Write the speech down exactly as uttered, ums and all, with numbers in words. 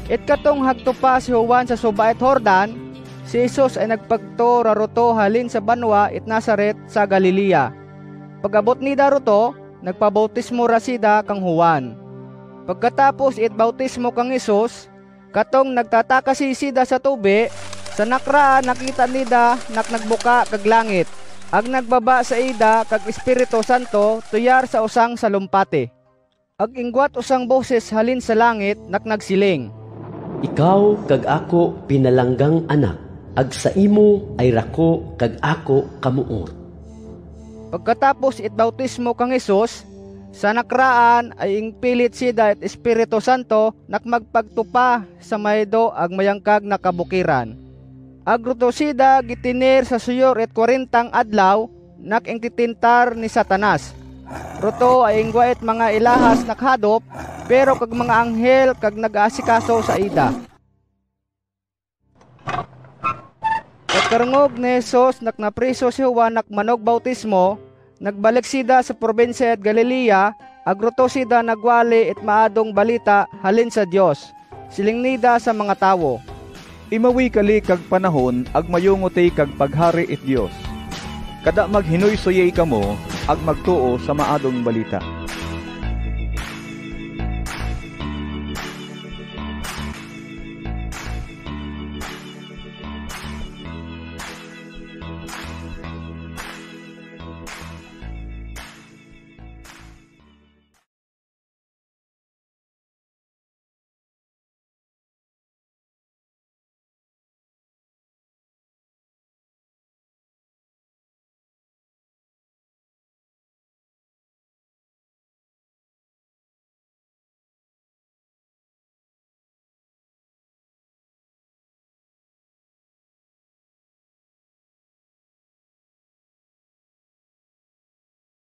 It katong hagtupa si Juan sa suba it Jordan, si Jesus ay nagpagturo ruto halin sa banwa it Nazaret sa Galilea. Pag-abot nida ruto, nagpabautismo ra sida kang Juan. Pagkatapos it bautismo kang Jesus, katong nagtatakasi sida sa tubi, sa nakraan nakita nida nak nagbuka kag langit, ag nagbaba sa ida kag Espiritu Santo tuyar sa usang salumpati. Ag ingguat usang boses halin sa langit nak nagsiling, "Ikaw kag ako pinalanggang Anak, ag saimo ay rako kag ako kamoot." Pagkatapos it bautismo kang Jesus, sa nakraan ay ingpilit sida it Espiritu Santo nak magpagtupa sa maydo ag mayangkag na kabukiran. Ag ruto sida gitinir sa suyor it kwarentang adlaw nak ingtitintar ni Satanas. Ruto ay inggwa it manga ilahas nak hadop, pero kag manga anghel kag nag-aasikaso sa ida. Pagkarngog ni Jesus nak napriso si Juan nak manog bautismo, nagbalik sida sa probinsya it Galilea, ag ruto sida nagwali it maadong balita halin sa Dios. Siling nida sa manga tawo, "Imawi kali kag panahon ag mayongot i kag paghari it Dios. Kada maghinoysoy i kamo ag magtoo sa maadong balita."